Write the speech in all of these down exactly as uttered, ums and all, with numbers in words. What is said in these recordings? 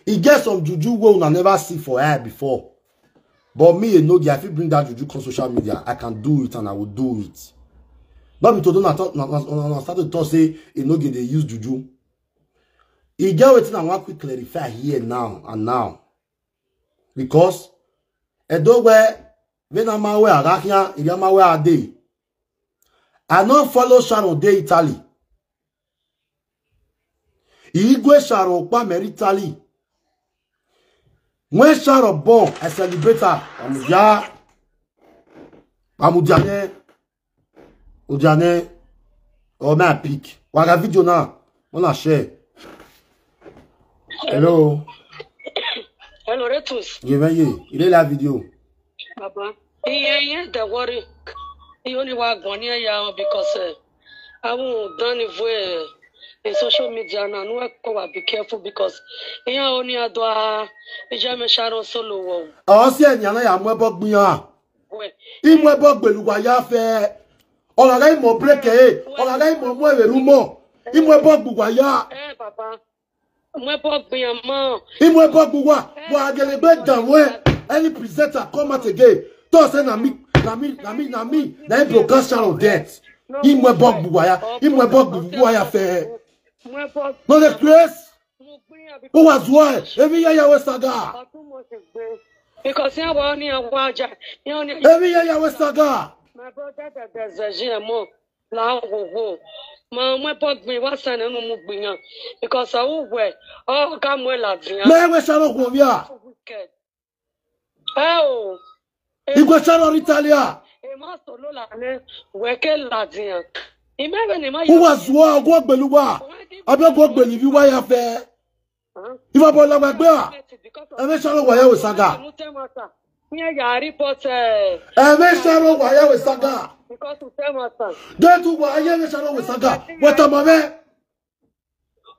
E get some juju wey una never see for eye before. But me, Enogie, I fit bring that juju come social media. I can do it and I will do it. Not be today una talk, una, una, una start to talk say Enogie dey use juju. E get wetin I wan quick clarify here now and now. Because Edo where when I'm aware, I got here, if I'm aware, I dey. I no follow Sharon dey Italy. Igwe Sharon Okpamere Italy. When Sharon born, I celebrate her. Amudia. Amudiane. Udiane. Oh, my pick. Waga video now. Wanna share. Hello. Hello, Retus. Give me you. You dey live video. Baba. Ihe ihe the worry. Ihe only wa gwani ya because uh, I won't done it for in social media and I know I be careful because ihe only adwa ijame Sharon solo wo. Ọ sị enya na ya mwe bọgbu ya. Imwe bọgbu eluwa ya fe. Ọ̀gágá ìmọ̀ break ẹ̀. Ọ̀gágá ìmọ̀ mú ẹ̀rẹ̀ rú mọ̀. Imwe bọgbu wa ya. Eh, Baba. Mwe bọgbu ya mọ̀. Imwe bọgbu wa. Wa agelegbe dànwó ẹ̀. Any presenter come out again. Talk say na me, na me, na me, na me. Na him broadcast Sharon death. Imwe bọgbu wa ya. Imwe bọgbu wa ya fe. Mwe bọgbu. No dey craze. Who was why? Every year you saga. Because you want to watch. You know, Every year you saga. My brother that there's a G M O. La wo wo. Ma mwe bọgbu wa sane no mu gbiyan. Because I will wear. Oh, come well at you. Me we Sharon Okpamere. Wicked. Oh. Igwe Sharon Italia. E ma solo la ne. Weke la diyan. Imebe ni ma Who was why? Go beluwa. Abeg go believe you why you fair. If I bol la gbagbe a. Ebe Sharon wa ya we saga. Nye ya report eh. Ebe Sharon wa ya we saga. Because you tell my son. They do wa ya we Sharon we saga. What am I?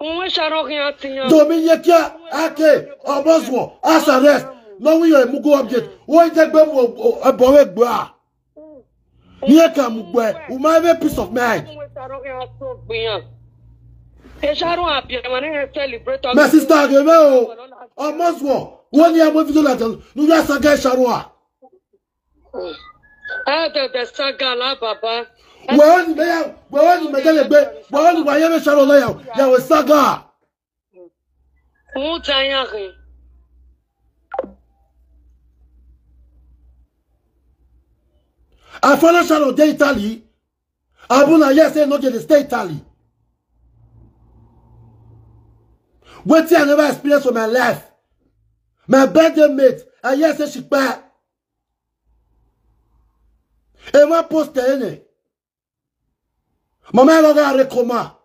Nwe Sharon kiyan tiyan. Domi ye kia ake oboswo as arrest. No we ye mugo update. Wo je gbe mu ebo we gba. Ye ka mu gbe. U ma have a peace of mind. Nwe Sharon kiyan so gbiyan. E Sharon abi e ma ne celebrate. My sister, give me o. Oboswo. Wo ni amo video la jan. Nu ya saga Sharon a. Ah, the the saga la baba. Where on me ya? Where on me gele gbe? Where on wa ye me Sharon la ya? Ya we saga. Mu tanya ke. I follow Sharon dey Italy. Abuna yes say no dey stay Italy. Wetin I never experience for my life. My birthday mate, I hear say she kpai. E ma post ene. Mama I go rekoma.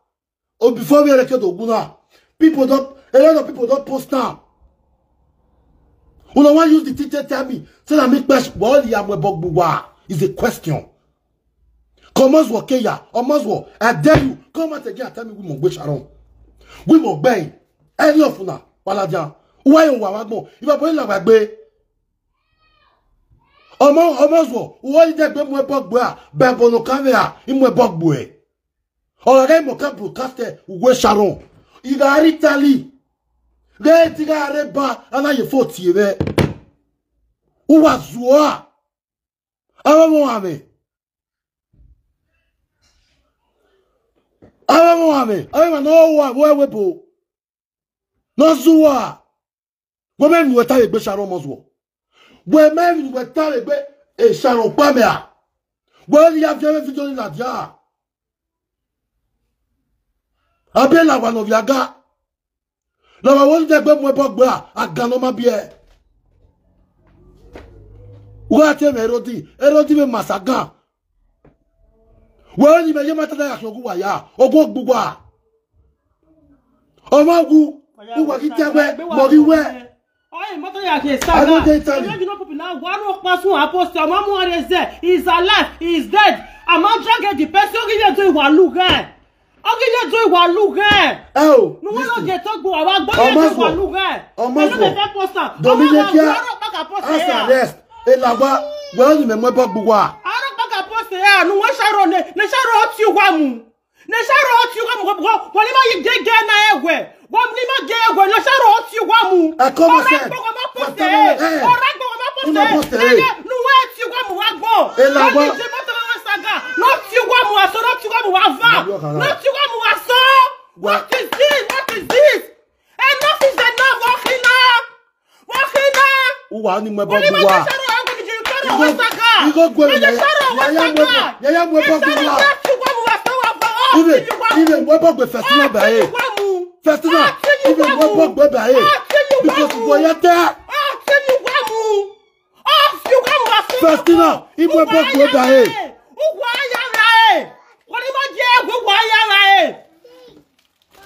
Oh, before we record Oguna, people don't, a lot of people don't post now. Una wan use the thing to tell me say na me kpai. Well, ya mwe bọgbu wa is a question. Come on, Zwo Keya, Omozwo, I dare you. Come out again and tell me we mo gbe Sharon. We mo gbe any of una. Waladia. Why you wa gbon? If I boy la gbagbe. Omo Omozwo, wo yi de gbe mwe bọgbu a. Be bono kave a, imwe bọgbu e. Ọ̀gágá ìmọ̀ ká broadcast ẹ̀, Igwe Sharon. Ìgá rí tali. Gẹ́gẹ́ tí ká rẹ̀ bá aláyè fò tì rẹ̀. Ó wà zùọ́ à. Àwọn ọmọ wa mẹ́. Àwọn ọmọ wa mẹ́. Àwọn ọmọ náà wà wọ́ ẹ̀wẹ̀ bò. Náà zùọ́ à. Wọ́n mẹ́rin wẹ̀ táyé gbé Sharon Omozwo. Wọ́n mẹ́rin wẹ̀ táyé gbé Sharon Okpamere. Wọ́n ní yá fi ẹ̀rẹ́ fídíò ní Nàìjíríà. Abẹ́ làwọn ọ̀nà ìyàgá. Làwọn wọ́n ń dẹ́gbẹ́ mú ẹbọ gbé à, àgànà má bí ẹ. Wọ́n á tẹ́ mẹ́ Erodi, Erodi mi màsà gàn. Wọ́n ní mẹ́ yé má tẹ́lẹ̀ àṣọ ogun wàyà, ogun gbogbo à. Ọmọ ogun, wọ́n wà kí tẹ́gbẹ́, mọ̀ kí wẹ́. Oye, mọ́tò yà kì í sá náà. Ẹ̀rọ dé tẹ́lẹ̀. Ẹ̀rọ jùlọ pọ̀pì náà wà ló pa sún àpòsí ọmọ mú ọ̀rẹ́ zẹ̀. He is alive, he is dead. Àmọ́ drag the person ó kí yẹ tó ìwà lù rẹ̀. Ó kí yẹ tó ìwà lù rẹ̀. Ẹ o, Ní wọ́n lọ jẹ tó gbọ́ àwọn agbọ́n yẹ tó ìwà lù rẹ̀. Ọmọ sọ. Ẹ̀rọ fẹ́ pọ́sà. Domi Ọmọ yẹ wa kíá. wà ló pa kà pọ́sà As yà. Arrest. Ìlàgbá, wẹ́ẹ́ ni mẹ́mọ́ ẹbọ gbogbo à. Arọ kpaka pose ya nu wa sharo ne ne sharo oti wa mu. Ne sharo oti wa mu ko ko ni ma yi gege na ewe. Wa ni ma ge ewe ne sharo oti wa mu. I come myself. Ọ̀rọ̀ gbogbo ma post ẹ̀. Ọ̀rọ̀ gbogbo ma post ẹ̀. Nuwe ti gwa mu wa gbo. Ela gwa. Ti moto wa saga. No ti gwa mu wa so, no ti gwa mu wa va. No ti gwa mu wa so. What is this? What is this? Enough is enough. Wakina. Wakina. Uwa ni mwe bogu wa. Igo gwe ya ya mwe bogu wa. Ibe ibe mwe bogu first na ba e. First na ibe mwe bogu ba e. Because go ya ta. First na ibe mwe bogu ba e.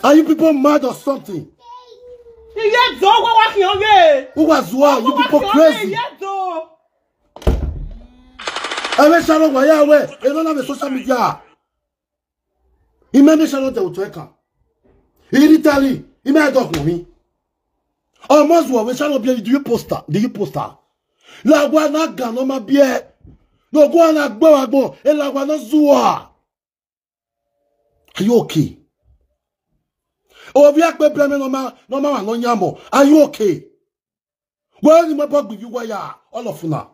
Are you people mad or something? Iye do wo wa fi ore. Who was wrong? You people crazy. Iye do. Ewe Sharon wa ya we. E no na me social media. Ime me Sharon te utoeka. Iri tali. Ime do ko mi. Omo zuwa we Sharon bi do you poster? Do you poster? La gwa na ga no ma bi e. No gwa na gbo wa gbo. E la gwa no zuwa. Are you okay? Obi akpe breme no ma no ma no nyamo. Are you okay? Well, ni mo bog you why all of una.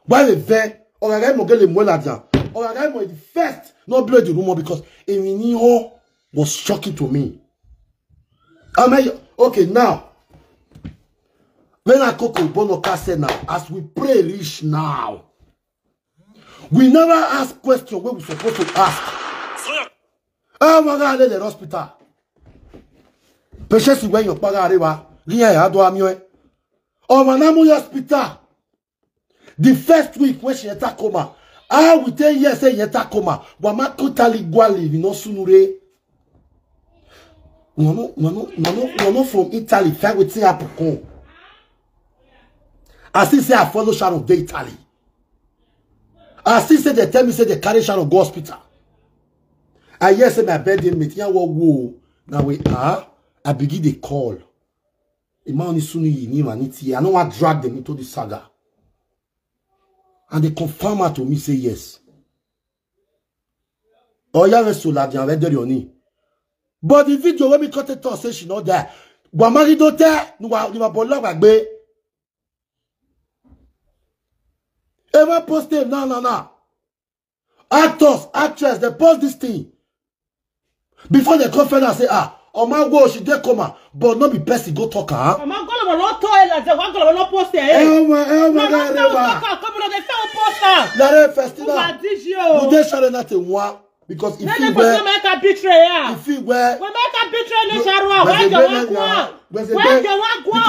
Why the ve? Or I mo gele mo la dia. Or I mo the first no blow the rumor because emi ni ho was shocking to me. Am I okay now? When I cook bono kase now, as we pray reach now, we never ask question where we supposed to ask. Oh my God, the hospital. Patients when your paga arriba, here I do am you. Oh my namu hospital. The first week when she enter coma, I will tell you say you enter coma. Wama totally gwali, you know sunure. Wano wano wano wano from Italy. Fair with thing happen come. I still say I follow Sharon dey Italy. I still say they tell me say they carry Sharon go hospital. I hear say my birthday mate, yeah, wo wo. Now we are. I begin the call. Imani Suni Yinima Niti. I don't want drag them into the saga. And they confirm her to me say yes. Oh yeah, we so la dia we deri oni. But the video when me cut it off say she not there. Wa mari do te, ni wa ni wa bola wa gbe. Ever post them? No, no, no. Actors, actress, they post this thing. Before they come find out say, ah, oh my God, she dey coma, but no be person go talk her. Ọmọ gọlọmọ ló tó ẹ lẹsẹ, wọn gọlọmọ ló post ẹ. Ẹ wá ẹ wá ká rẹ wá. Come on, they sell poster. Lare Festina. Wà á díjì o. You dey share that thing wa because if you were, make a betray ya. If you were, we make a betray no sharu. Why you want one? Why you want one?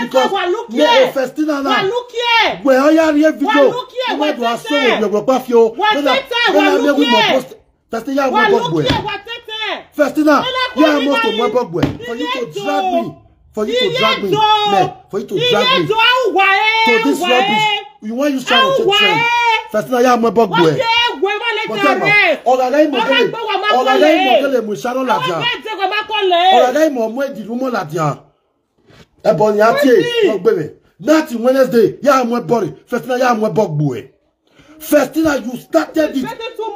Because because yeah, Festina na. Wà á look here. Where are your video? Wà á look here. Wà á tẹ́tẹ́. Wà á tẹ́tẹ́. Wà á look here. Festina ya mwe bog bwe. Festina ya must mwe bog bwe. For you to drag me, for you to drag me, man, for you to drag me to this rubbish. You want you try to take trend. Festina ya mwe bog bwe. But Emma, ọ̀rọ̀ rẹ̀ ìmọ̀ gẹ́lẹ̀, ọ̀rọ̀ rẹ̀ ìmọ̀ gẹ́lẹ̀ mú Sharon ladia. Ọ̀rọ̀ rẹ̀ ìmọ̀ mú ẹ̀dì rúmọ̀ ladia. Ebony Atie, no gbere. That Wednesday, ya mwe bori. Festina ya mwe bog bwe. Festina, you started it.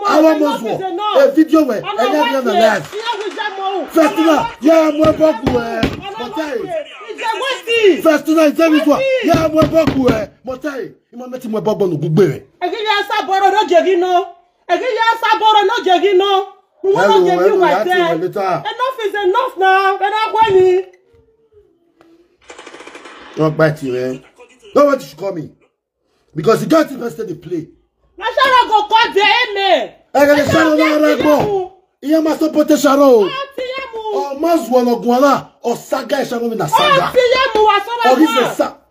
Our most war. A video where and every other life. Festina, ya mwe bog bwe. Motai. Festina, is there this one? Ya mwe bog bwe. Motai. Ima meti mwe bog bwe no gugbe. Egili asa boro no jegi no. Egili asa boro no jegi no. We want to give you my time. Enough is enough now. Enough when Don't bite you, eh? Don't want you to call me. Because the guy still dey play. Na Sharon go call the amen. I gotta Sharon na ragbo. Iye ma support Sharon o. Ọmọ zuwa no guana. O saga Sharon na saga. O ti ya mu wa so wa.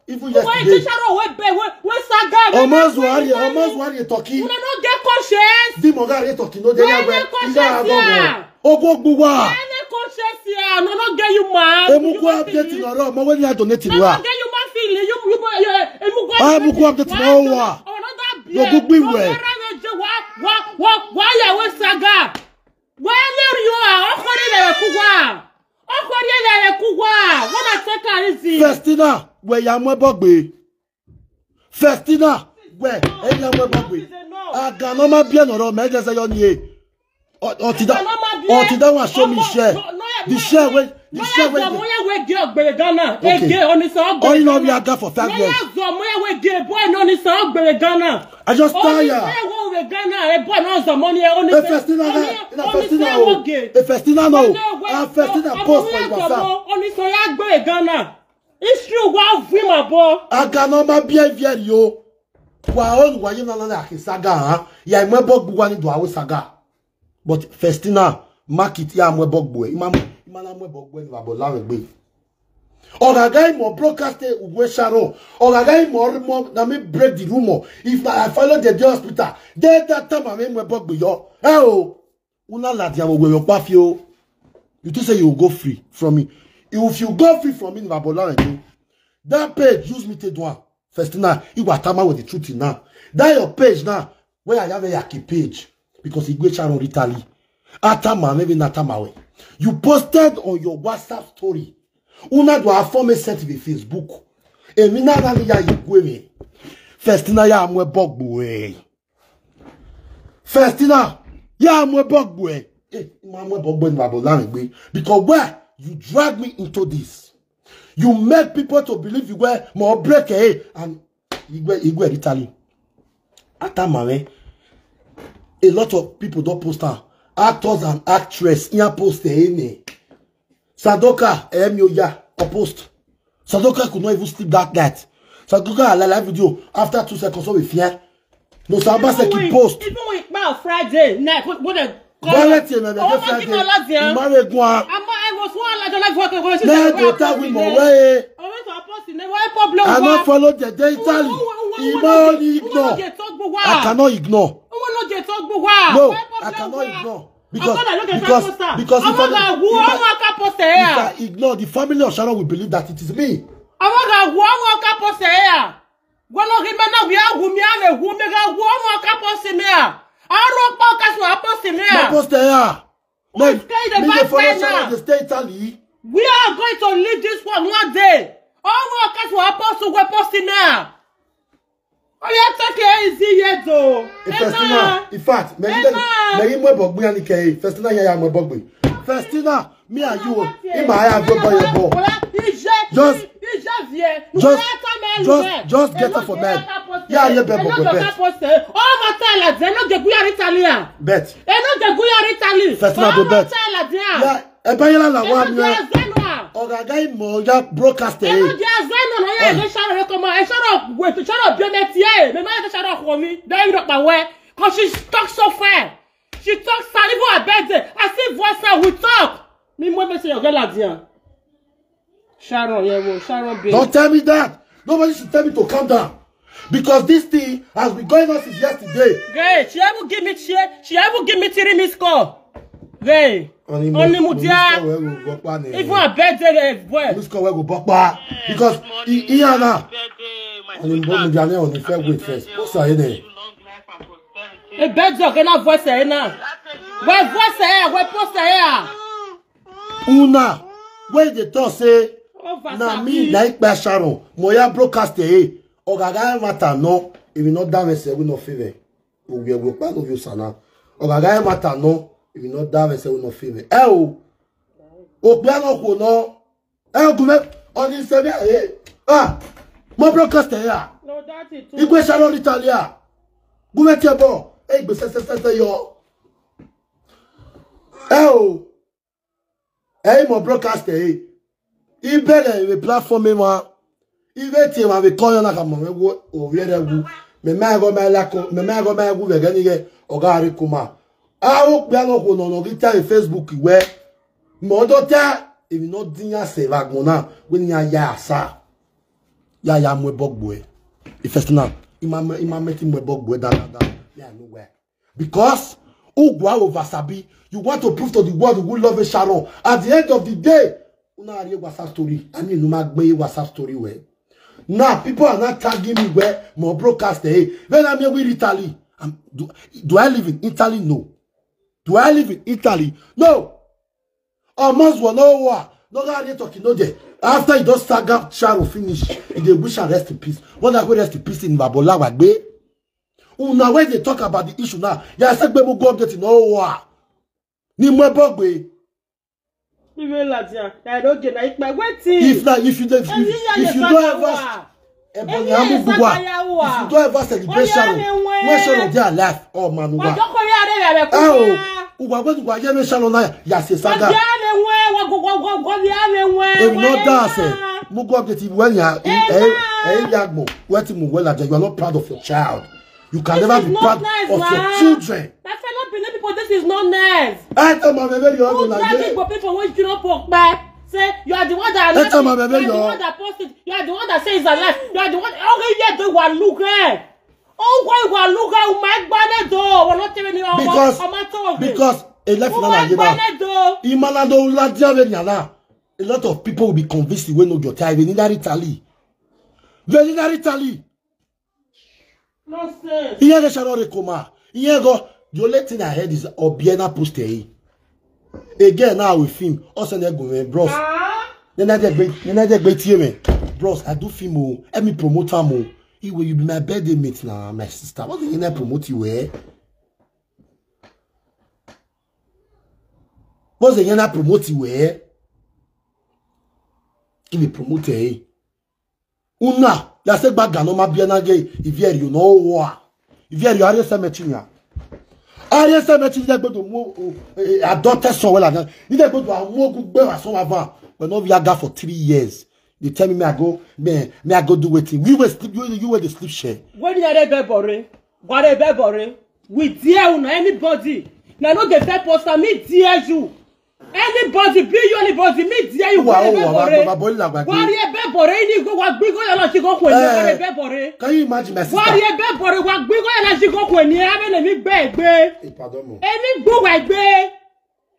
Even yesterday. Ọmọ zuwa ari, ọmọ zuwa ari toki. Una no get conscience. Di mo ga ari toki no dey ya we. Ogo gbuwa. Any conscience here, no no get you mad. Emuku update no ro, mo we ni adonate ni wa. No get you man feel you you you emuku. Ah, emuku update no wa. No gugbi we. Wa wa wa wa ya we saga. Wa le rio a, okori le ku wa. Okori le ku wa. Wanna take her easy. Festina, we ya mo bogbe. Festina, we, eya mo bogbe. Aga no ma bi no ro me je se yo ni e. Otida, otida wa show me share. The share we Maya zọ maya we ge ogbere Ghana. Okay. Ege onisa ogbere. Only know we are for five years. Maya zọ maya we ge boy no onisa ogbere Ghana. I just tire. Onisa we we Ghana. E boy no zọ money e onisa. E Festina na. E Festina o. E Festina no. A Festina post for WhatsApp. Onisa ya ogbere Ghana. History wa vim abo. Aga no ma behavior yo. Wa on wa yina na ki saga ha. Ya mo bog bu wa ni do awo saga. But Festina, mark it ya mo bog boy. Ima ima na mo bog boy ni babo la we gbe. Ogaga imo broadcast ugwe sharo. Ogaga imo mo na me break the rumor. If I follow the hospital, then that time I mo bog yo. Eh o. Una la dia we yo pa fi o. You think say you go free from me? If you go free from me, Babola again. That page use me take do am. Festina, you were tama with the truth now. That your page now. Where I have a yaki page because he go channel Italy. Atama maybe not tama we. You posted on your WhatsApp story. Una do a form sent to Facebook. Emi na na ya you go me. Festina ya mo bogbo eh. Festina, ya mo bogbo eh. Eh, ma mo bogbo ni babo la gbe. Because where you drag me into this, you make people to believe you were more break eh and igwe igwe Italy. After Mame, a lot of people don't post her. Actors and actress, yeah, post her name. Sadoka, M U ya, or post. Sadoka could not even sleep that night. Sadoka had a live video after two seconds of a fear. No, Sabaseki post. Even with my Friday night, what what a Violet na the Friday. Imare gwa. I'm I was one like like work. Na go ta wi mo we. I went to a post in the why problem. I not follow the day Italy. Ima only ignore. I cannot ignore. No, I cannot ignore. Because because because if I, if I ignore, the family of Sharon will believe that it is me. Àwọn ọ̀gá wo àwọn ọ̀ká pọ̀ sẹ́yà. Gwalo hime na wia humi ame humi ga wo mo ka posi me a. Aro pa ka so aposi me a. No post there. Me me the follow Sharon the stay Italy. We are going to leave this one one day. All mo ka so aposi we posi me a. Oya take it easy here though. Festina, in fact, me me me mo bogbe ani ke. Festina ya ya mo bogbe. Festina, me and you. Ima ya go boy your boy. Just just just just get up for men. Yeah, yeah, bebo bebo. Oh, ma tell her, they no dey go Italia. Bet. They no dey go Italy. Festina go bet. Yeah, e ba yela la wa mi. Ogaga imo ya broadcast eh. They no dey Zeno no ya dey share come. E share with share be me tie. Me ma dey share for me. They no pa we. 'Cause she talk so fair. She talk Salibu Abede. I see voice her we talk. Me mo be say your girl Ladian. Sharon, yeah, well, Sharon, babe. Don't tell me that. Nobody should tell me to calm down. Because this thing has been going on since yesterday. Hey, she even give me she she even give me three missed call. Hey, only mutia. Even a bed there, boy. Miss call we go bokpa because he he and her. Only mutia ne only fair wait first. What's her name? A bed there, can I voice her now? Where voice her? Where post her? Una wey dey talk say na me na ipa Sharon moya broadcast eh ogaga matter no if you no down say we no favor we we pa no you sana ogaga matter no if you no down say we no favor eh o ope no ko no eh o gume oni se be eh ah mo broadcast eh ah igwe Sharon Italia gume tie bo eh igbe se se se yo eh o Hey, my broadcast, hey. Ibere we platform ma. Ibe ti ma we koyo na kama we wo o we re wu. Me ma go ma la ko, me ma go ma wu we gani ge. Oga ri kuma. A o pe no ko no no ki ta Facebook we. Mo do ta. If you not din ya se va go na. We ni ya ya sa. Ya ya mo bogbo e. If first na. Ima ima meti mo bogbo e da da da. Ya no we. Because Ugwa over Sabi, you want to prove to the world who love Sharon. At the end of the day, una are WhatsApp story. I mean, una gbe WhatsApp story well. Now people are not tagging me where my broadcast eh. When I'm here with Italy, I'm, do, do I live in Italy? No. Do I live in Italy? No. Almost one hour. No guy dey talking no dey. After he don saga Sharon finish, he dey wish her rest in peace. What I go rest in peace in Babola Wagbe? Una wey dey talk about the issue now, ya say gbe mo go update no wa. Ni mo bogbe. Iwe ladia. Na doge na ikpe wetin? If na if you dey if, Eyi ya if you Yesaka don ever wa. Ebonyi Eyi Amugbugwa, Yesaka ya wa. if you don ever celebrate Oya Sharon, mi nwe. When Sharon dey alive, oh man, Wa wa. joko ya re ya re Eh o, kuma. Ugwa gwe ugwa ye me Sharon na ya se Wa saga. bia mi nwe, wa go go go go bia mi nwe. Ebi no dance. Mugu update when ya eh eh ya gbo. Wetin mu well, you are not proud of your child. You can This never is be not proud nice, of man. Your children. My fellow Benin people, this is not nice. I tell my baby you Who na dragging ye. for people when you don't poke back? Say you are the one that That's left my it. baby, You are the yo. One that posted. You are the one that says it's a lie. You are the one. Oh, yeah, they were look eh. Oh, why you are look eh? Oh my God, though. We're not telling you how Because how much of it. Because a left Oh na my ye na. God, though. Imana do la dia ve nyala. A lot of people will be convinced when no your time in that Italy. Very that Italy. Nonsense. Ihe ga Sharon Rekoma. Ihe go. The only thing I heard is Obiena post eh. Again now with film. Also na go me bros. Ah, Then I get great. Then I get great here me. Bros, I do film o. Let me promote am o. Iwe, you be my birthday mate na my sister. What the hell I promote you eh? What the hell I promote you eh? Give me promote eh? Una, ya se gba gano ma bia na ge, ivieri you no wa. Ivieri you are semechinya. Are semechinya gbodo mo adopted son wala na. Ni de gbodo amogu gbe wa so wa va. We no via ga for three years. They tell me, me I go, me, me I go do wetin. We were sleep, you, you were the sleep share. When you are a bebore, what a bebore. We dare una anybody. Now no dey fair poster, me dare you. Anybody, be you anybody, me dare you. Wa What a o wa bebore. ma boli la gbagbe. What a bebore, ni go wa gbigo ya la ti go kwe ni Eh. What a bebore. Can you imagine my sister? What a bebore, wa gbigo ya la ti go kwe ni ame na mi gbegbe. Eh, pardon mo. Emi gbo wa gbe.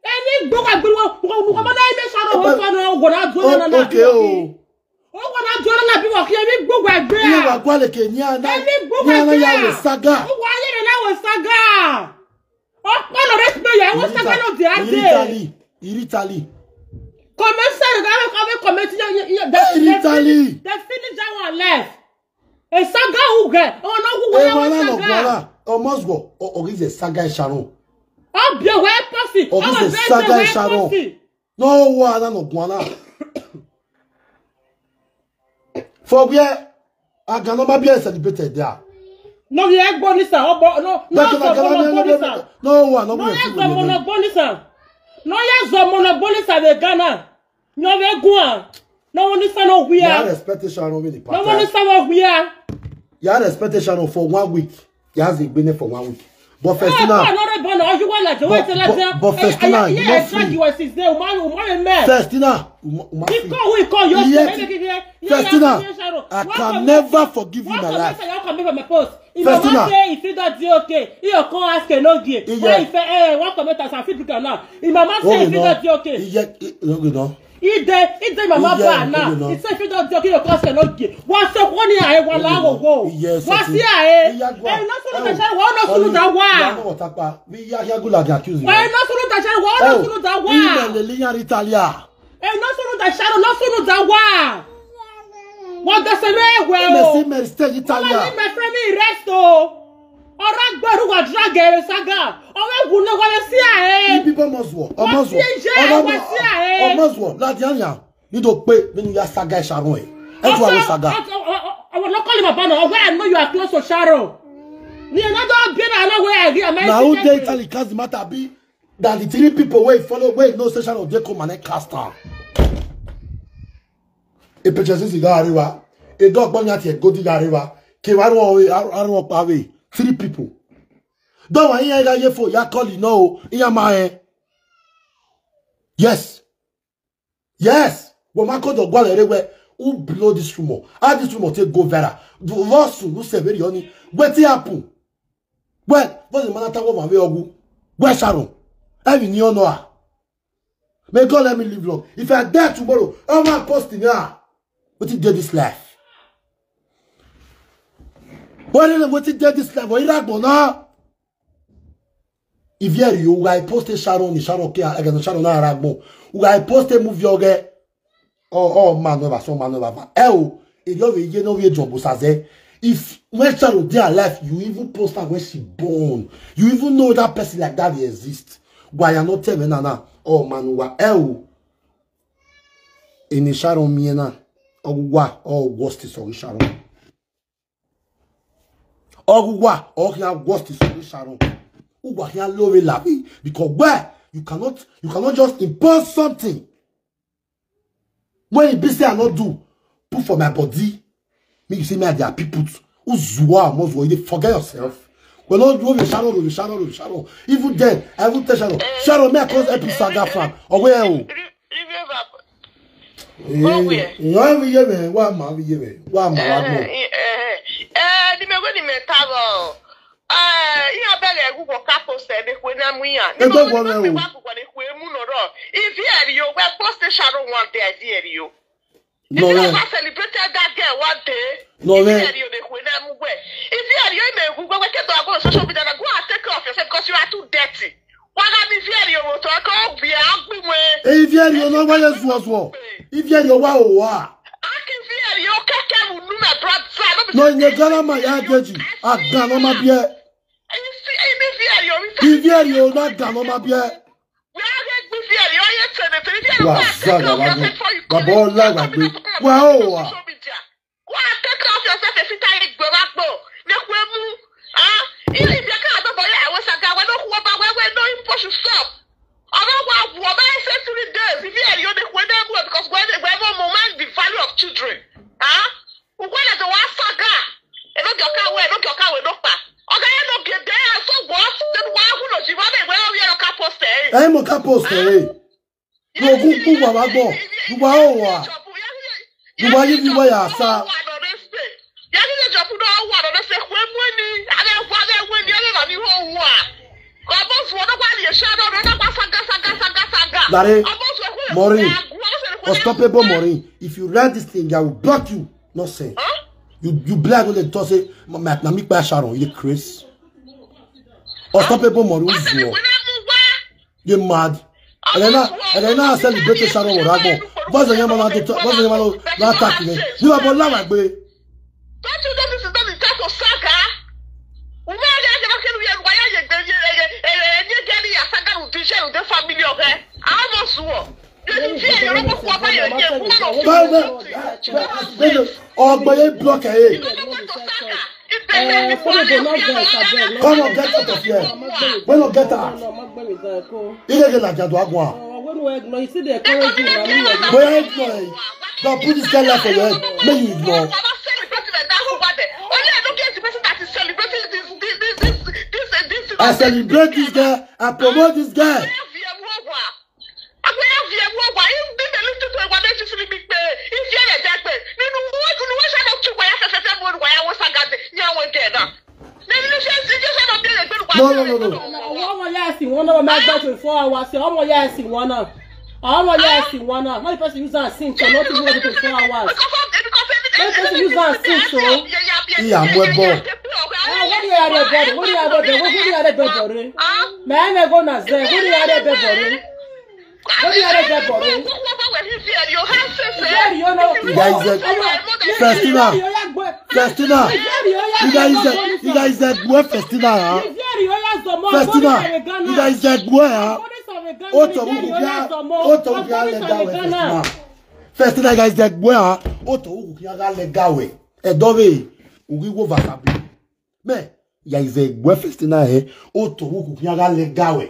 Emi gbo wa gbe wo wo wo ma na ime sha no wo so no wo na do na na. Okay o. Wo na do na bi wo ki emi gbo wa gbe. Iye wa gwale ke ni ana. Emi gbo Ni wa ana gbe. Ya we saga. Wo wa ye na wo saga. O pa lo res me ya wo saga no di ade. Iritali. Iritali. Comment say you gotta comment, comment. You, you, you, Hey, Italy. They finish that one left. A saga who get? Oh no, who Eh, get wala one no saga? gwala. Almost go. O, o, is a saga Sharon. Up your way pussy. Oh, this is saga Sharon. Pussy. No wa na no gwala. For where Aganoma be celebrated there. No, you ain't born this. Oh, but no, no, That no, can no, no, no no no no wa no No, we yes, see no, we no, no. Bonisa. No, yes, no, no, Bonisa. The Ghana. No, we go on. No one is no we Ya are. Respect Sharon with the No one party. Is no we are. Ya respect Sharon for one week. Ya has been for one week. But first Ah, now, no, no, no, you want to But- do it, but- but first now, you no free. You are six day. Umar, Umar, man. first now, Uma- Uma He free. call, we call you. Yes. First now, I can never forgive you in my life. You come make my post. If First your now. Mama say if you don't do okay, you come ask no give. Iye. Why if eh one comment as I fit do now? If Mama say Okay, if you no. don't do okay, Iye, i- okay, no. if they if they Mama Iye, ban now, okay, no. He say if you don't do okay, you come ask no give. What say one year I want to go. Yes, What okay. see I? Iye, go Eh, on. no sunu Oh, da share, what no sunu da oh, wa. ya no wata pa. We ya ya go like accuse you. Why no sunu da share, what no sunu da wa. Ime le liyan Italia. Eh, no sunu da share, no sunu da wa. What the same way Ime si well. me stay Mama, Italia. leave my friend me rest oh. Ora gberu wa drag eh saga. Ora gun no wa si eh. Ibi bo mozwo. O mozwo. Wa si eh, wa si eh. O mozwo. La di anya. Ni do pe nínú ya saga Sharon e. E tu awo saga. Àwọn lọ́kọ́lì bàbá náà, where I know you are close to Sharon. Ni another bina na where I hear my Na who dey Italy cast the matter be that the three people wey follow wey know say Sharon dey come and cast am. Epeche sisi ga ariwa. Edo gbon ya ti egodi ga ariwa. Ke wa ro aro pa we. Three people. Don wa iya ga ye fo ya call no o. Iya ma e. Yes. Yes. Wo ma ko do gwa le re we. Who blow this rumor? How this rumor take go viral? Do losu no se very oni. Wetin happen? Well, what the matter what we ogu? Where Sharon? Every ni ono a. May God let me live long. If I die tomorrow, I want post in here. Wetin dey this life? What is wetin dey this life? What is that now? If you you I post a Sharon, Sharon ke, I got Sharon na ragbo. I post a movie oge. Oh, oh, man, no, so man, no, e o, e yo we ye no we jumbo saze. If when Sharon dey alive, you even post her when she born. You even know that person like that dey exist. Why you not tell me na na? Oh man, wa e o. Ini Sharon miena. Ogwa or worst is Sharon. Ogwa or ya worst is Sharon. Ugwa ya love lavi, because where you cannot, you cannot just impose something when it be say I not do, put for my body. Me, you see me at their people who zua must, you forget yourself. Well, not do Sharon, Sharon, Sharon. Even then, I even tell Sharon, Sharon, me I cause epic saga fan. Or where? Oh? Wrong way. Why we here, man? Why am I here, man? Why am I here? Eh, eh, eh, the me go the me tabo. Eh, ihe obere egwu bụ ka post ebe kwe na mu ya. Ebe gwa na mu. Gwa na kwe mu nọrọ. If here you were post Sharon one day, I hear you. No, if you celebrated that girl one day, no, if here you dey kwe na mu we. If here you may go we get to go on social media, go and take care of yourself because you are too dirty. Why not if here you will talk? Oh, be a good way. If here you no why you zuo zuo. If here you wa wa. Aki if here you keke mu nu me brother. No, nye gana ma ya geji. Agana ma bie. If here you na gana ma bie. Wa zaga wa go. Wa bo la wa gbe. Wa o wa. Go and take care of yourself if you tell it go back go. Nekwemu. Ah, if you can't do boy, I was a guy. We don't go back. We we know him push you stop. I don't want to buy say three days. If you are the one who never because when they were more moment the value of children. Ah, when the one saga. E no joka we, e no joka we no pa. Oga e no get there so what? Then why who no jiwa me we we no ka post eh. Ai mo ka post eh. No gu gu wa wa gbo. Wa o wa. Wa yi ni wa ya sa. Dare, Maureen, unstoppable Maureen. If you read this thing, I will block you. No say. You you black when they talk say, "Ma- ma- na me by Sharon, you crazy." Unstoppable Maureen, who's you? You mad? And then I and then I celebrate Sharon Orago. What's the name of that? What's the name of that attack? You have a lot like me. Don't you know this is not the type of saga? Why are you getting why are you getting a saga with the family of her? I almost swore. Ọgbọ ye block ẹ. Come on, get out of here. We no get out. Ire ge la jadu agwa. Boya ignore. Don't put this kind life for your head. Make you ignore. I celebrate this girl. I promote this girl. No, no, no, no. Ọmọ ya ẹ̀sìn wọn náà, ọmọ ẹgbẹ́ twenty-four hours, ọmọ ya ẹ̀sìn wọn náà. Ọmọ ya ẹ̀sìn wọn náà. Not the person use and sing, so not even twenty-four hours. Not the person use and sing, so. Iya mo ebo. Eh, what do you have there, brother? What do you have there? What do you have there, brother? Man, I go na say, what do you have there, brother? What do you have there, brother? You guys, uh, Festina, Festina, you guys, uh, you guys, uh, where Festina, huh? Festina, you guys, uh, where, huh? Oto wuku kia, oto wuku kia le gawe Festina. Festina, you guys, uh, where, huh? Oto wuku kia ga le gawe. Edove, ugi wo vasabi. Me, ya is a where Festina, eh? Oto wuku kia ga le gawe.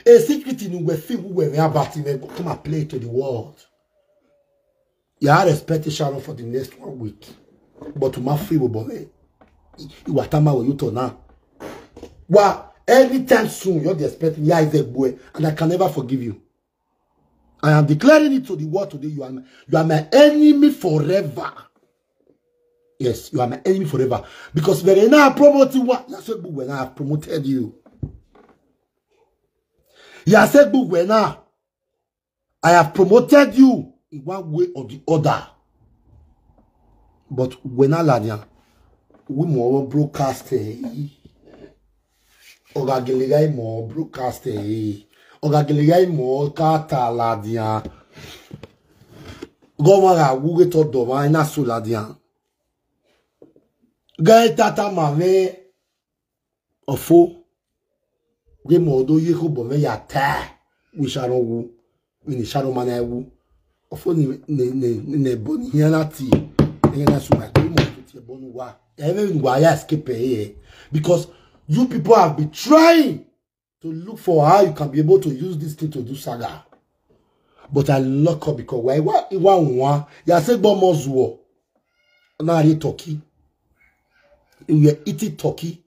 A secret in we feel we were about to come and play to the world. You are expecting Sharon for the next one week. But to my free boy, you are tama with you to now. Well, anytime soon, you're expecting me, Isaac boy, and I can never forgive you. I am declaring it to the world today. You are my, you are my enemy forever. Yes, you are my enemy forever. Because when I promote you, what? You say, when I have promoted you. You say, when I I have promoted you in one way or the other. But when I land, we more broadcast, eh? Oga Gilligan more broadcast, eh? Oga Gilligan more kata ladia. Go ma ga wuge to do ma ina so ladia. Ga tata ma me ofo. Ge mo do ye ko bo me ya ta. We shall no wu. We ni shall no man I wu. Ofo ni ne ne ne boni yana ti. Yana su ma ko mo ti bonu wa. Even wa ya escape here because you people have been trying to look for how you can be able to use this thing to do saga. But I lock up because why why why why ya say gbo mo zuo. Na re turkey. You were eating turkey.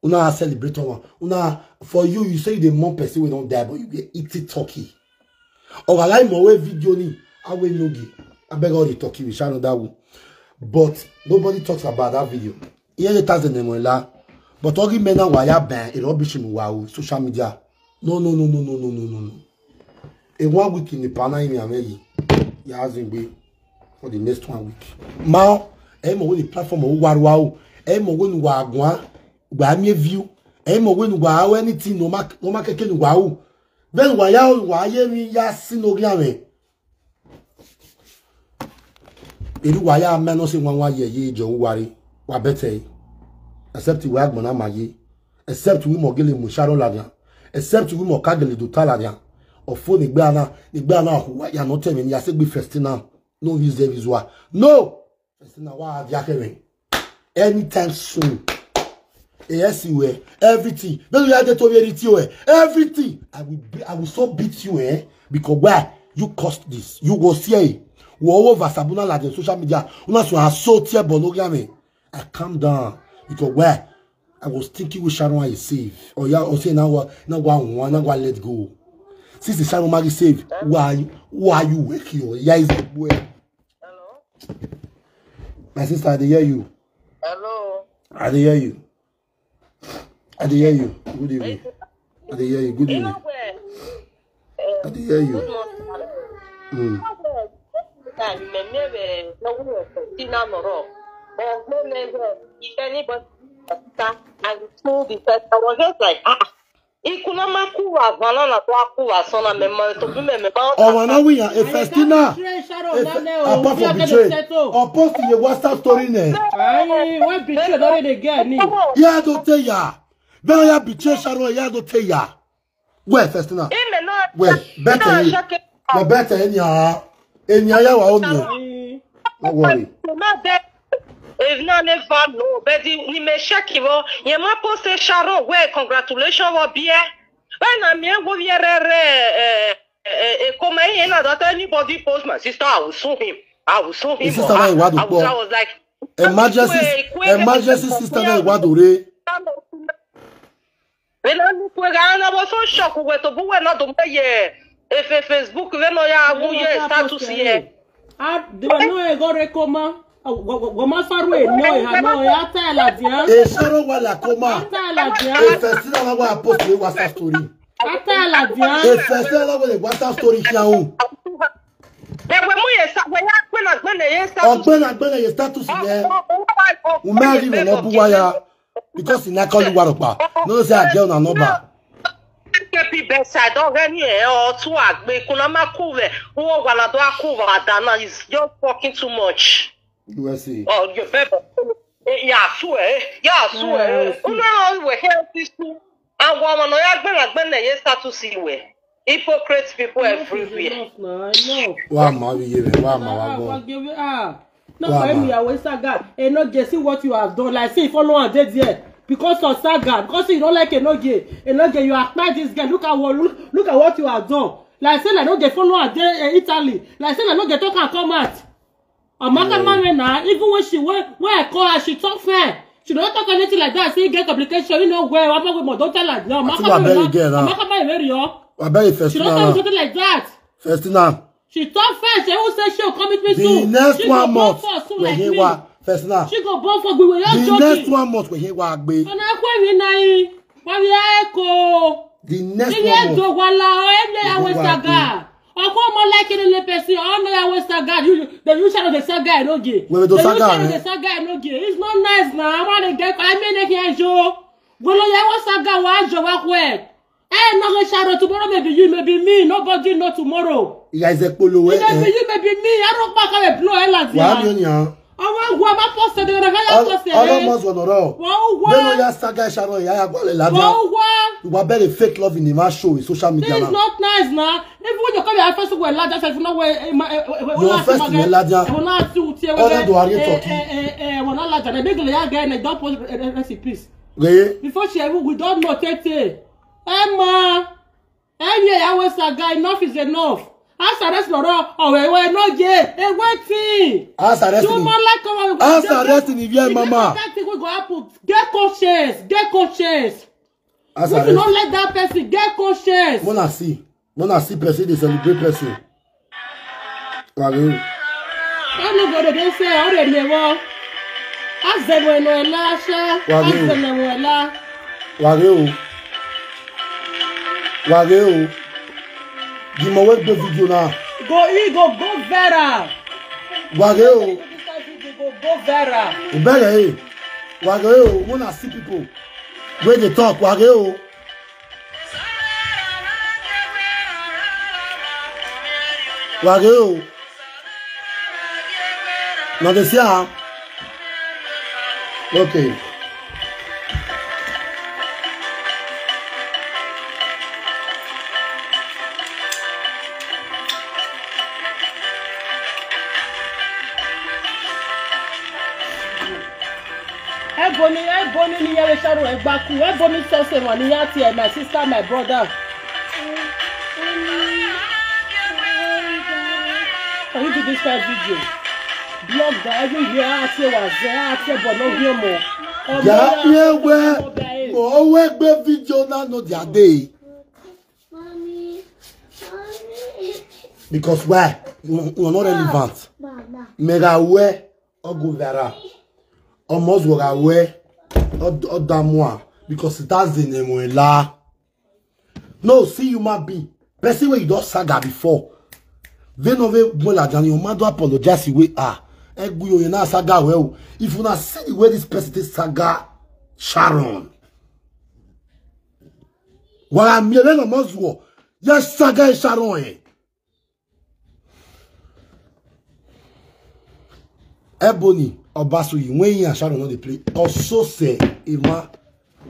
Una celebrate one. Una for you, you say you dey mourn person wey don die, but you dey eat it turkey. Or I like more way video ni. I will no give. I beg all the turkey. We shall know that one. But nobody talks about that video. Here the thousand and la. But all the men are wire ban. It rubbish in wow social media. No no no no no no no no no. A one week in the pana in America. Ya has been for the next one week. Now, I'm on the platform of Waruau. I'm on Wagwan. Gba mi view. Ẹ mọ̀ wẹ́nu wà á anything no ma no ma kẹ́kẹ́ ni wà á o. Bẹ́ẹ̀ wà yá o wà á yé mi yá sí lórí àwẹ̀. Èrú wà yá mẹ́nu sí wọn wá yẹ yé ìjọ ń wárí wà bẹ́tẹ̀ yìí. Except wà á gbọ̀n náà máa yé. Except wí mọ̀ gẹ́lẹ̀ mú ṣáró làdìyàn. Except wí mọ̀ ká gẹ̀lẹ̀ dòtá làdìyàn. Ọ̀fọ́ nígbà náà nígbà náà ọ̀hún wáyà náà tẹ̀mí ni yà sí gbé Festina. No use them visual. No! Festina wà á di akẹ́rẹ́. Anytime soon. Yes, you were everything. Then you had to be anything you were everything. I will be, I will so beat you, eh? Because why? You caused this. You go see. Wo over Sabuna like the social media. Una so assault here, but look at me. I calm down. Because where? I was thinking we shall want save. Or yeah, or say now what now one one now one let go. Since the Sharon Maggie save, why why you wake you? Yeah, is the boy. Hello? My sister, I dey hear you. Hello? I dey hear you. I dey hear you. Good evening. I dey hear you. Good evening. Inogwe. I dey hear you. Good morning, madam. Mm. Inogwe. Ka mmemme wee n'ọnwụ Festina nọrọ. But mmemme wee if anybody Festina and two the first I was just like ah ah. Ikunama kuwa vana na kwa kuwa sona mema to bi meme ba. Ọmọ náà wíyàn a Festina. Betray Sharon If- lálẹ́ o, Apart bí from ọbẹ̀ betray, lè settle. I'll post in your WhatsApp story name. Ayi, wọ́n betray lórí the girl ni. Yeah, don't tell ya. Then ya betray Sharon. Yeah, don't tell ya. Where Festina? Ime no. Where better No you. shake. Where better in ya. In ya ya wa omi. Ayi, No worry. Mama de. If no never know, but the ni me shake wo. Ye ma post Sharon where congratulations wo bie. When na me go here eh eh eh come here na that anybody post my sister I will sue him. I will sue him. His sister na Iwadu I was, I po. was like Emergency, Kwe- kwe- emergency sister na Iwadu re. Vena nukwe ga na bo so shock we to bu we na do me ye. Efe Facebook ve no ya wu ye status ye. Ah, they were no ego rekoma. Goma faru e no e ha no e ata la dia. E Sharon wa la coma. Ata la dia. E Festina na wa post your WhatsApp story. Ata la dia. E Festina na wa WhatsApp story here. Ewe mu ye sa we ya gbe na gbe na ye status. Ọgbẹ́ni agbẹ́ni ye status yẹn. Umeri na no buwa ya because in that call you waropa. No say I get on number. Kepi bedside already eh o tu agbe kuna ma ku ve. Wo wa na do aku wa dana is just talking too much. U S A. Oh, you better. Ya su eh. Ya su eh. Yes. Una we here this too. And woman no ya gbe na gbe na ye status iwe. Hypocrite people everywhere. Enough na, enough. Wa ma wi ye wa ma wa Ah, go. Wagebe, ah. No, Wa for ma. me, I waste a God. And no, Jesse, what you have done. Like, see, follow and dead there. Because of Saga. Because you don't like Enoge. Enoge, you are this girl. Look at what look, look at what you have done. Like, say, like, no, they follow and dead uh, Italy. Like, say, like, no, they talk and come out. I'm not gonna marry now. Even when she went, when I call her, she talk fair. She don't talk anything like that. Say, get complication. You know where? I'm not with my daughter like no. I'm not That's what I gonna bet marry again her. I'm now. not gonna marry her. I bet you She don't Festina talk now. something like that. Festina. She talk fair. She who say she will come with me The too. next She one go born month for soon we like hear me. wa Festina. She go born for we will just The joke next it. One month we hear wa gbe. Ọ̀nà ẹ̀kọ́ mi náà yìí. Wọ́n fi ẹ́ kó. The next Ilé one ètò month. wa la ọ ẹ́ lé Gbogbo àwọn wa ṣàgà. Ọkọ ọmọ láìkí ló lè pèsè ọ̀nà àwọn ṣàgà. They use shadow the ṣàgà ẹ̀ lóge. Wẹ́wẹ́ tó They use ṣàgà shadow rẹ̀. The ṣàgà ẹ̀ lóge. It's not nice na. Àwọn lè gẹ́ kọ́ ẹ́ mẹ́lẹ̀ kí ẹ jó. Gbọ́dọ̀ yẹ wọ́n ṣàgà wọ́n á jọ wá kú ẹ̀. Ẹ ẹ̀ náà lè ṣàrò tomorrow maybe you maybe me nobody know tomorrow. Ìyá ìṣe polówó Maybe ẹ̀. you maybe me. I don't back up a blow ẹ̀ láti Wàá mi ò yàn. Ọmọ ìwọ ọmọ Ọlọmọ zọnọrọ. Bẹ́ẹ̀ ló yá saga ṣàrọ̀ ìyá ya gbọ́lẹ̀ lábẹ́. Ìwà bẹ̀rẹ̀ fake love in the man show in social media now. This is not nice now. Even when you come here, first of all, Elijah said, "You know where, eh, my, eh, eh, eh, Your first name Elijah. Ọ̀nà do are you talking? Wọ́n á lájà náà. Big lawyer guy, and don't post, eh, eh, rest in peace." Before she even, we don't know, Tete. Emma. Ẹ̀yin ìyàwó saga, enough is enough. House arrest lọ́rọ̀ ọ̀rọ̀ ìwé náà jẹ́ ewé tí. House arrest ni. Ṣùgbọ́n lákọ̀ọ́ ìwé. House arrest ni, yeah, mama. That thing wey go happen. Get conscience. Get conscience. House arrest. If you don't let that person get conscience. Mona see. Mona see person dey celebrate person. Wàgé o. Anybody dey say, "Ọ̀rẹ́ mi wọ́." Azẹ̀wẹ̀nù ẹ̀ láṣá. Wàgé o. Azẹ̀wẹ̀nù ẹ̀ lá. Wàgé o. Wàgé o. The more wey gbé video na. Go, e go go viral. Wàgé o. This kind video go go viral. Ìbẹ̀rẹ̀ yìí. Wàgé o. Wanna see people wey dey talk. Wàgé o. Wàgé o. Una dey see am? Okay. Ebony, Ebony ni yẹrẹ ṣàrò ẹgbà kú. Ebony sọsẹ wọn ni yá tiẹ̀, my sister, my brother. Can you do this kind of video? Blogger, everywhere, àti wà zẹ́, àti ẹ̀bọ̀ náà wí ọmọ. Yà á fi ẹ̀wẹ̀, mo wẹ́ gbé video náà no their day. Because why? You, you are not relevant. Mega where? Ogo Vera. Almost where? Odamua. Because that's the name we la. No, see human being. Person where you don't saga before. They no way when I done your mother apologize we are. Eguyo you na saga well. If you na see the way this person is saga Sharon. Wala miele no mozwo. Ya saga Sharon eh. Ebony Obasuyi, when he and Sharon no dey play, also say Emma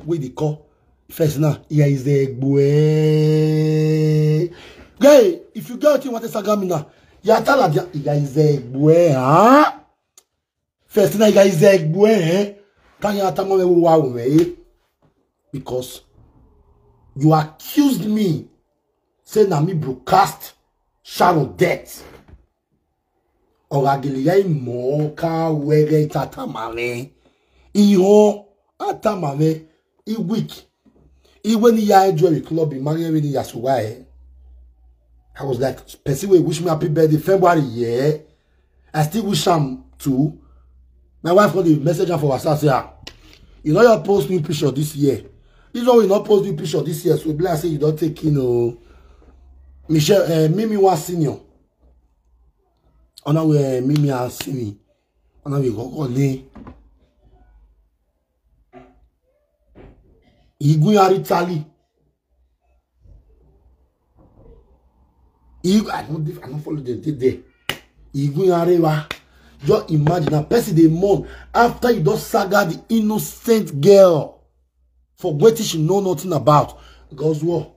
wey dey call first now, here is the egbo eh. Guy, if you get wetin you want to saga me now, ya tell her, here is the egbo eh, huh? First now, here is the egbo eh. Can you tell me who wa we? Because you accused me say na me broadcast Sharon death. Ọ̀rọ̀ àgèlè ya ìmọ̀ ká wẹ́rẹ́ ìta tàmà rẹ̀. Ìhàn àtàmà rẹ̀, he weak. He when he ya enjoy the club, he marry when he ya so why. I was like, person wey wish me happy birthday February, yeah. I still wish am too. My wife got the message am for WhatsApp say, ah, you know you post new picture this year. This one we not post new picture this year, so be like say you don't take, you know. Michelle, uh, Mimi was senior. Ọ̀nà wẹ̀ Mimi and Simi. Ọ̀nà wẹ̀ kọ́kọ́ lé. Igun yari tali. Igun, I don't, I don't follow them till there. Igun yari wa. Just imagine a person dey mourn after you don saga the innocent girl for wetin she know nothing about. God's war.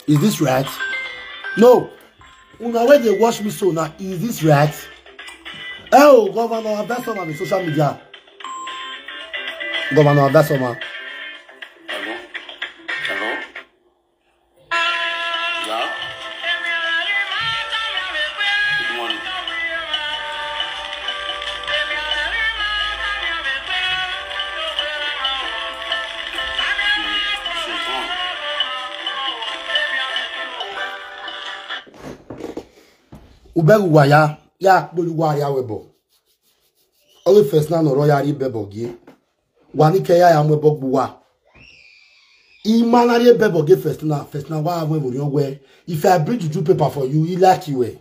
Is this right? No. Una wey dey watch me so now, is this right? Oh, Governor Abdasoma on social media. Governor Abdasoma. Hello? Hello? Yeah? Good morning. Ubegu waya, ya kpoli waya webo. Only first na no royal bebo gi. Wani ke ya ya mwe bogbu wa. Imana rie bebo ge first na, first na wa mwe bori ogwe. If I bring juju paper for you, he like you eh.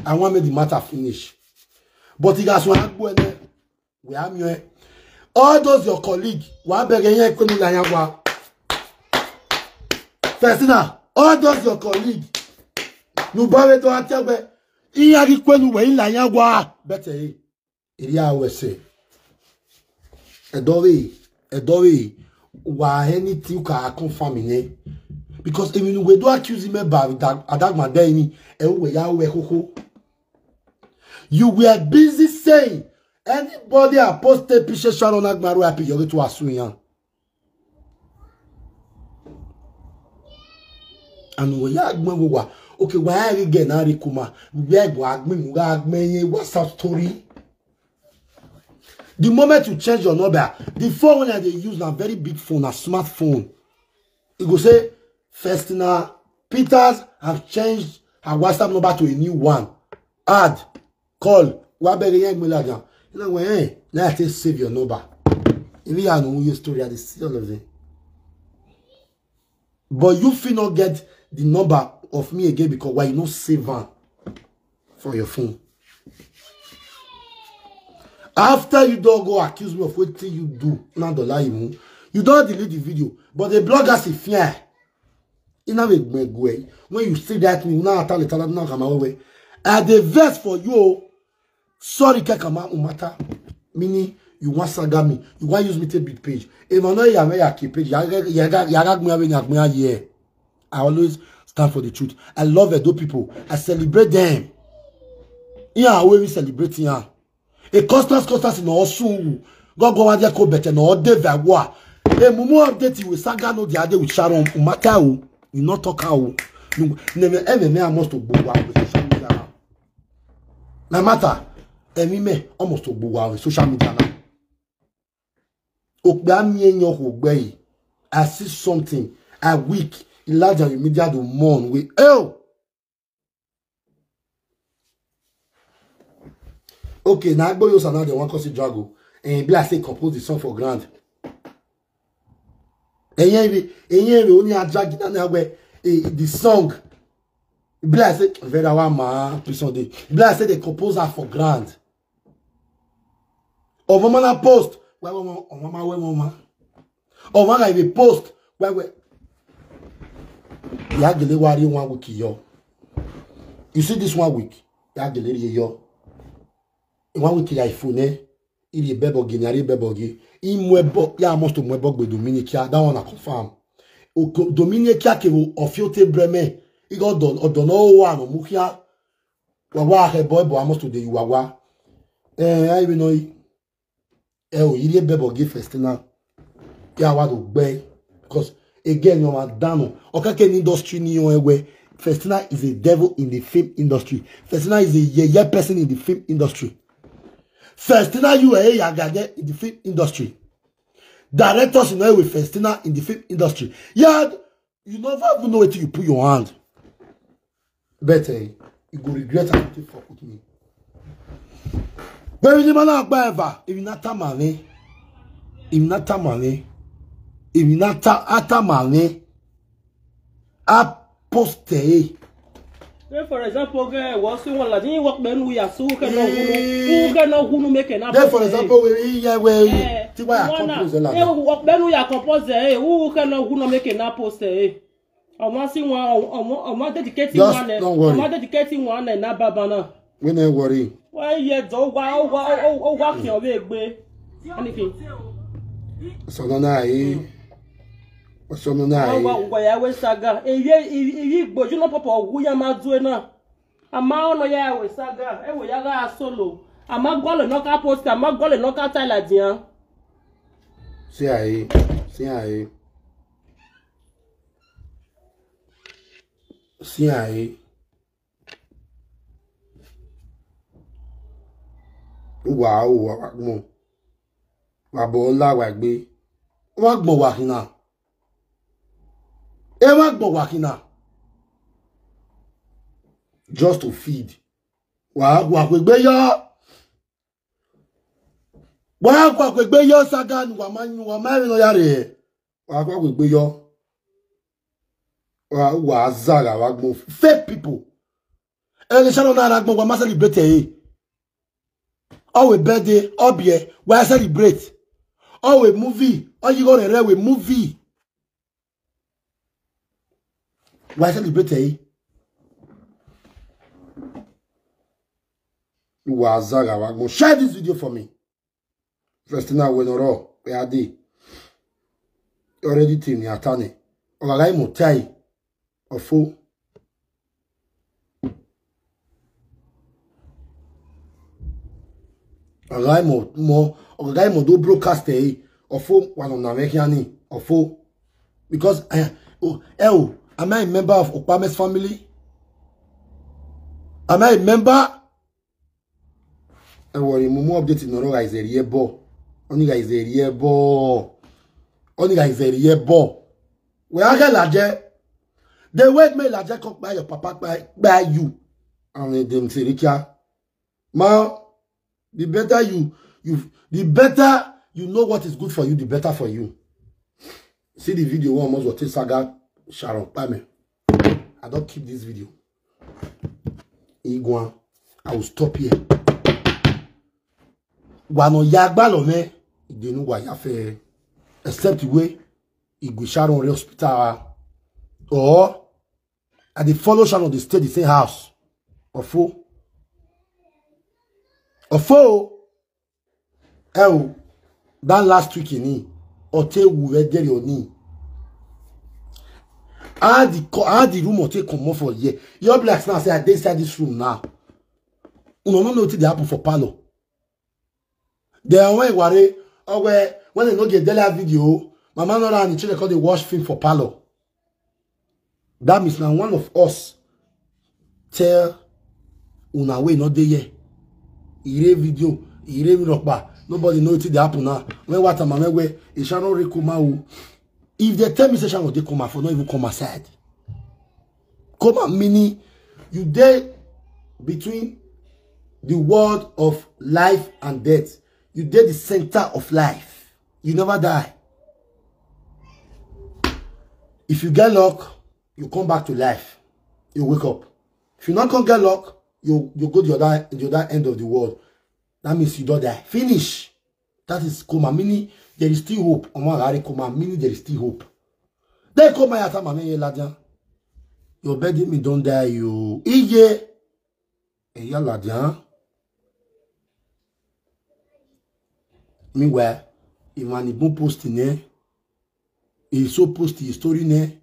I want make the matter finish. But he got so agbo ene. We are mute. All those your colleague, wa bere yen kwenu la yan wa. Festina, all those your colleague, nu ba we do ategbe, iya ri kwenu we la yan wa. Better, eh. Iri a we say. Edore, edore, wa anything you can confirm in, eh? Because if you we do accuse him about that, Adagma Deni, eh, we ya we koko. You were busy saying anybody I post a picture Sharon Agmaru happy you to Asuyan. And we ya gbe wo wa. Okay, why are you getting Harry Kuma? Where go agbe mu ga agbe yen WhatsApp story? The moment you change your number, the phone when they use na very big phone, a smartphone. It go say, Festina Peters have changed her WhatsApp number to a new one. Add, call, wa bere yen gbe lagan. You know, when, eh, now I say save your number. If you are no your story, I dey see all of them. But you fit not get the number of me again because why you no save am for your phone? After you don't go accuse me of wetin you do, na dollar you, you don't delete the video. But the bloggers, if yeah, in a way, when you see that me, now I tell it, now come away. I dey vex for you. Sorry, Kekama Umata. Meaning, you want saga me. You want use me to beat page. If I know you are a key page, you are, you are, you are, you are, you are, you are, I always stand for the truth. I love Edo people. I celebrate them. Yeah, we will celebrate here. A constant, constant in all soon. Go go and go better no de vagua. A mumu update with saga no the other with Sharon Umata. You not talk how. Never ever me almost to go out with social media now. No matter. Emi me almost to go out with social media now. Okpe ami enyo ko gbe yi. I see something. I weak. Elijah immediately to mourn. We oh. Okay, now Agbo Yosa now they want to see Drago. And be like say compose the song for grand. And yeah, and yeah, only a drag na na we the song. Be like say very wa ma prison day. Be like say they compose her for grand. Of mama na post. Why mama, of mama, where mama? Of mama I dey post. Why where? Ya gele wari one week yo. You see this one week. Ya gele yo. One week ya iPhone eh. Iri bebo gini, ari bebo gi. Imwebo ya must to mwebo gbe Dominicia. That one I confirm. Oko Dominicia ke wo ofiote breme. Igo don odono wa no mukia. Wa wa he boy boy must to de wa wa. Eh, I even know. Eh, o iri bebo gi Festina. Ya wa do gbe. Because again, you are down. Okeke ni industry ni yo ewe. Festina is a devil in the film industry. Festina is a yeye person in the film industry. Festina you are a yagage in the film industry. Directors in with Festina in the film industry. Yeah, you never even know where you put your hand. But eh, you go regret how you fuck with me. But you never know ever. If you not tamame, if you not tamame, if you not tamame, I post eh. Say for example, okay, was the one like you work then we are so can no who can no who make an Then for example, we yeah we ti wa compose la. Work then we are compose eh, who can no who no make an post eh. I want see one, I want, I want dedicate Just one, don't worry. I want dedicate one and not babana. We no worry. Why yeah, do wa wa wa wa can we gbe. Anything. So no na eh. So no na Wa eh. Wa ya we saga. E ye e ye gboju no popo wu ya ma do e na. Ama ono ya we saga. E wo ya ga solo. Ama gole no ka post, ama gole no ka tala dian. See aye. See aye. See aye. Wa wa wa mo. Wa bo la wa gbe. Wa gbo wa hina. E wa gbo wa hina. Just to feed. Wa wa gbe yo. Wa wa gbe yo saga ni wa ma ni wa ma ri no ya re. Wa wa gbe yo. Wa wa zaga wa gbo fake people. E le shano na ra gbo wa ma celebrate e. All we birthday, all beer, why celebrate? All we movie, all you gonna rent we movie. Why celebrate, eh? Wazaga wagon. Share this video for me. First thing I went raw. Where are they? Already team Yatane. Ogagai Motai. Ofo. Ogagai Mo, Mo, Ogagai Mo do broadcast, eh? Ofo, one of Namekiani. Ofo. Because, eh, oh, eh, oh, am I a member of Okpame's family? Am I a member? Ẹ wọ̀rì, mo mú update nọ̀rọ̀ guys, ẹ̀rí ẹ bọ̀. Only guys, ẹ̀rí ẹ bọ̀. Only guys, ẹ̀rí ẹ bọ̀. Where I get Laje? They wait me Laje come buy your papa, buy, buy you. And then them say, Rikia, ma, the better you, you, the better you know what is good for you, the better for you. See the video one almost what saga Sharon Pame. I don't keep this video. Igwan, I will stop here. Wa no ya gba lo me. Idenu wa ya fe. Except the way Igwe Sharon Re hospital. Or I dey follow Sharon dey stay the same house. Ofo. Ofo. Oh, that last week in Ote wu very on. How the co- how the room Ote come off for here? Your blacks now say I dey inside this room now. You no know wetin dey happen for parlor. They are when worry. Oh, where when they no get daily video, mama no and the children call they watch film for parlor. That means now one of us tell una way not dey here. Ire video, ire mi rock ba. Nobody know wetin dey happen now. When what am I where it shall not come out. If they tell me say shall they come out for not even come aside. Come out meaning you dey between the world of life and death. You dey the center of life. You never die. If you get luck, you come back to life. You wake up. If you not come get luck, you you go the other the other end of the world. That means you don't die. Finish. That is coma. Meaning there is still hope. Omo agari coma. Meaning there is still hope. They coma yata mame ye lajan. Your bed me don't die you. Iye. E ya lajan. Meanwhile, if man is posting eh, he so post his story ne.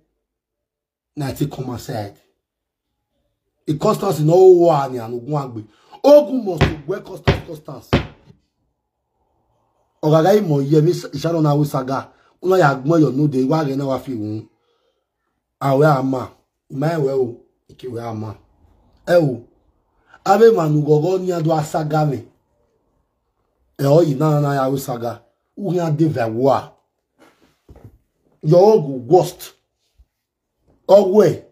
Na take come aside. E Constance no wa ni anugun agbe. Ogun must wear Constance Constance. Ogaga imo ye mi Sharon na we saga. Una ya gbon yo no de wa re na wa fi wun. Awe ama. Ima ewe o. Ike we ama. E o. Ave manu gogo ni adu asaga me. E o yi na na ya we saga. U ya de va wa. Your own go worst. Ogwe.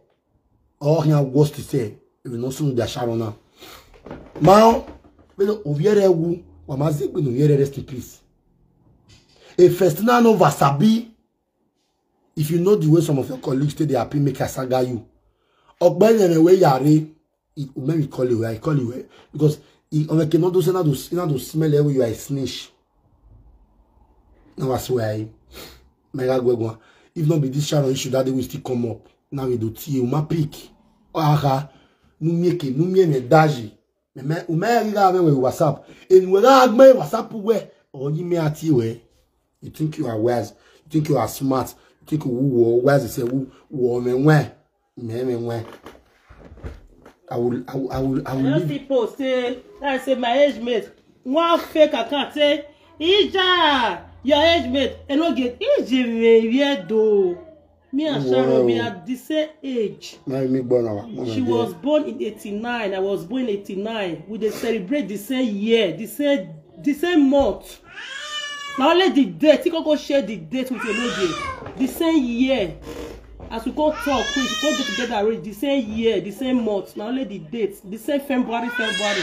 Oh, he worst to say. If you no soon the Sharon now. Mao, but Oviere wu, Wamazigbe no yere rest in peace. A first now no Vasabi. If you know the way some of your colleagues stay, they happy make a saga you. Ogbeni and away yare. It maybe call you, I call you eh, because he on the cannot do say not to not to smell every you are a snitch. Now I swear, mega gwegwa. If not be this Sharon issue that day we still come up. Now we do tea, my pick. Aha, no make it, no me me daji. Me me ume riga me we WhatsApp. And we ga agme WhatsApp we. Oh, you me at you eh. You think you are wise. You think you are smart. You think you who wise say who who me when. Me me when. I will I will I will I will just leave. Still post say I say my age mate. One fake account say Ija, your age mate. E no get age me weird though. Me and Sharon, we are the same age. Now you make born our She was born in eighty-nine. I was born in eighty-nine. We dey celebrate the same year, the same the same month. Na only the date. He go share the date with Enoge. The same year. As we go talk, we go get together already. The same year, the same month. Na only the date. The same February, February.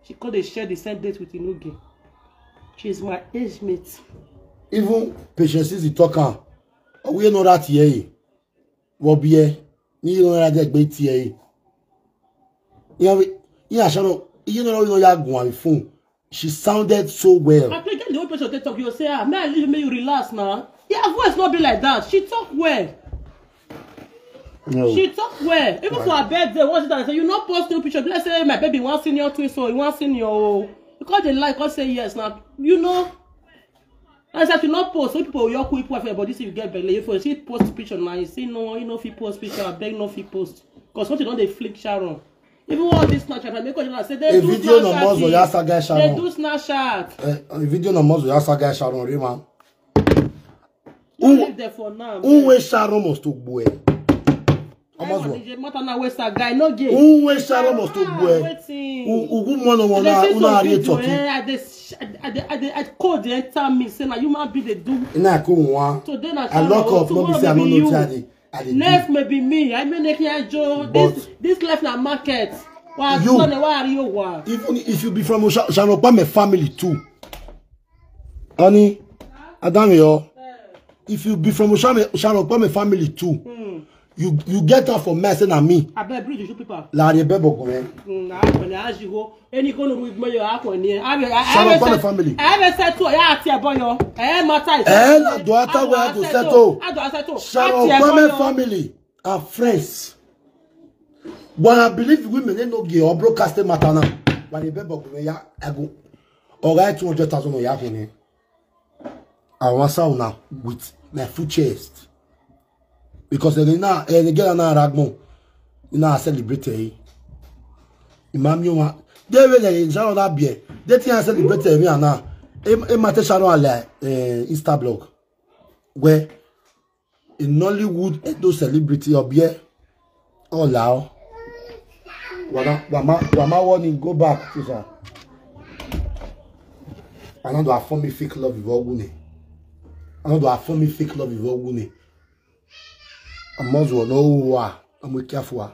She go dey share the same date with Enoge. She's my age mate. Even Patience is the talker. We know that here. Wo bie. Ni you know that they be here. Yeah, we yeah, Sharon. You know we know ya go on phone. She sounded so well. I think the way person take talk, you say, ah, may I leave, may you relax now. Your voice not be like that. She talk well. No. She talk well. Even for her birthday, what's it that I say, you not post new picture. Let's say my baby one senior twin, so you want senior. Oh. Because they like, I say yes now. You know. I said you not post. So people will quick for, but this you get belly. If you see post picture now, you see no, you know if you post picture, I beg no if you post. Because what you know they flick Sharon. Even all this Snapchat, I make you say they A do video no Snapchat more so thing. ya saga They Sharon. Do Snapchat. Eh, a video no more so ya saga Sharon Rima. Don't leave there for now. Who wey Sharon must to gbue? Come on, DJ matter now. Where's that guy? No gay. Who wey Sharon must to gbue? Waiting. Ugu mono They wona see una some are video, talking. Eh, I dey sh- I dey I dey I code dey enter me say na human being dey do. Ina ko nwa. Today na I lock up, no be say I no know wetin I dey. I dey do. Next may be me. I mean, Joe. This this life na market. Wa You- Sunday, why are you wa? Even if you be from Osha- Oshanopame family too, honey, Adamiyo, if you be from Oshame- Oshanopame family too, you you get up for mess and me. I beg bridge you people. Larry Bebo Gome. Mm, I when I ask you go, any go no with me, you are when here. I have I Sharon have Kwame said- family. I have said to I have to boy. Eh, matter is. Eh, la do ata we have to settle. I do settle. Sharon Kwame family are friends. But I believe women they no give or broadcast the matter now. When they beg me, ya, I go. Or I two hundred thousand or ya kone. I want sound now with my full chest. Because they now and again now ragmo. You know I celebrate eh. Imam you want. They will in Sharon that beer. They think I celebrate eh now. E mate Sharon ala eh Insta blog. Where in Nollywood Edo celebrity or beer. Oh lao. Wama wama wama warning go back to sir. I don't do a form fake love with Ogune. I don't do a form fake love with Ogune. I must want no wa. I'm careful.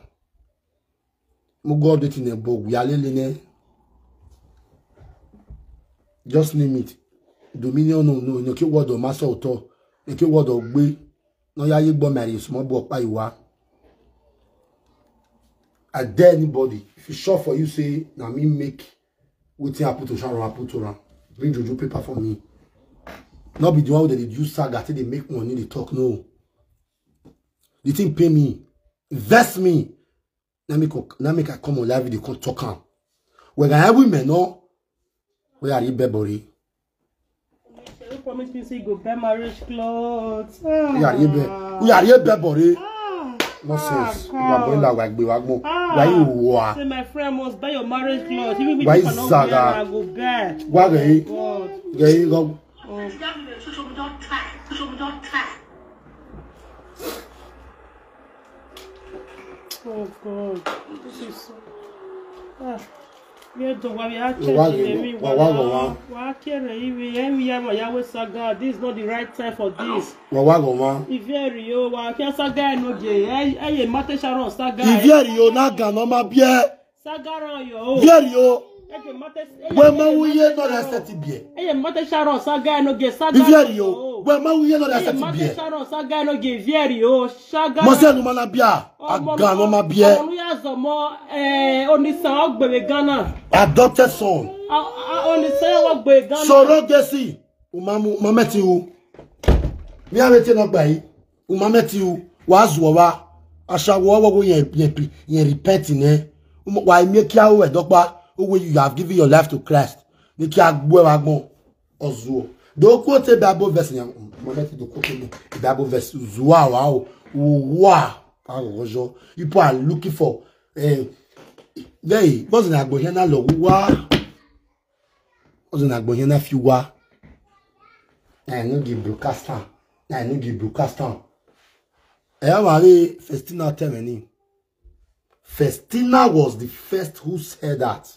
Mo go update in a book. We are lele. Just name it. Dominion no no no ke word of master auto. No ke word of gbe. No ya ye gbo marry small boy pa iwa. I dare anybody. If you sure for you say na me make wetin happen to Sharon happen to am. Bring juju paper for me. No be the one wey dey use saga take dey make money dey talk no. The thing pay me, vex me. Na make I- na make I come on live dey come talk am. Wega every men no. We are bebori. You promise me say you go buy marriage clothes. We are be we are bebori. Ah, Nonsense. ah, You are going God. that way we are go. Ah. Why you wa? Say my friend must buy your marriage clothes. Even if Why you cannot Zaga? Wear, I go buy. Why gay? God. Gay go. Oh. Oh God. This is so. Ah. Yeah, don't worry. I can't Wa- hear me. wa- wa- wa- wa- Wa- I can't hear me. Every year, my Yahweh Saga. This is not the right time for this. Wa wa go wa. If you're you, wa can't Saga no gay. Hey, hey, Mate Sharon Saga. If you're you na ga no ma bie. Saga on your own. Very o. Hey, Mate. We ma wu ye no respect bie. Hey, Mate Sharon Saga no gay. Saga. If you're you, we ma wu ye no respect Mate bie. Sharon Saga no gay. Very o. Saga. Mo se no ma na bie. Aga no ma bie. Ọmọ ya zọmọ eh onisa ogbewe Ghana. Adopted son. Onisa ogbewe Ghana. Surrogacy. Umamu mameti u. Mi a meti no gba yi. Umameti u. Wa zuwa wa. Ashawo wo go yen yen yen repent ne. Umo wa mi ki awo e dopa. Owe you have given your life to Christ. Ni ki agbo e wa gbon. Ozuo. Do quote Bible verse yan. Umameti do quote me. Bible verse zuwa wa o. Wa. Agojo. People are looking for eh. Hey, what's in agbo here na lo wa. What's in agbo here na fi wa. I no give broadcaster. I no give broadcaster. Eh, Mary, Festina tell me. Festina was the first who said that.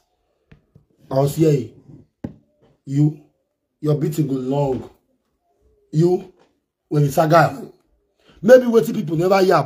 I was here. You, your beating go long. You, when it's a guy, maybe wetin people never hear.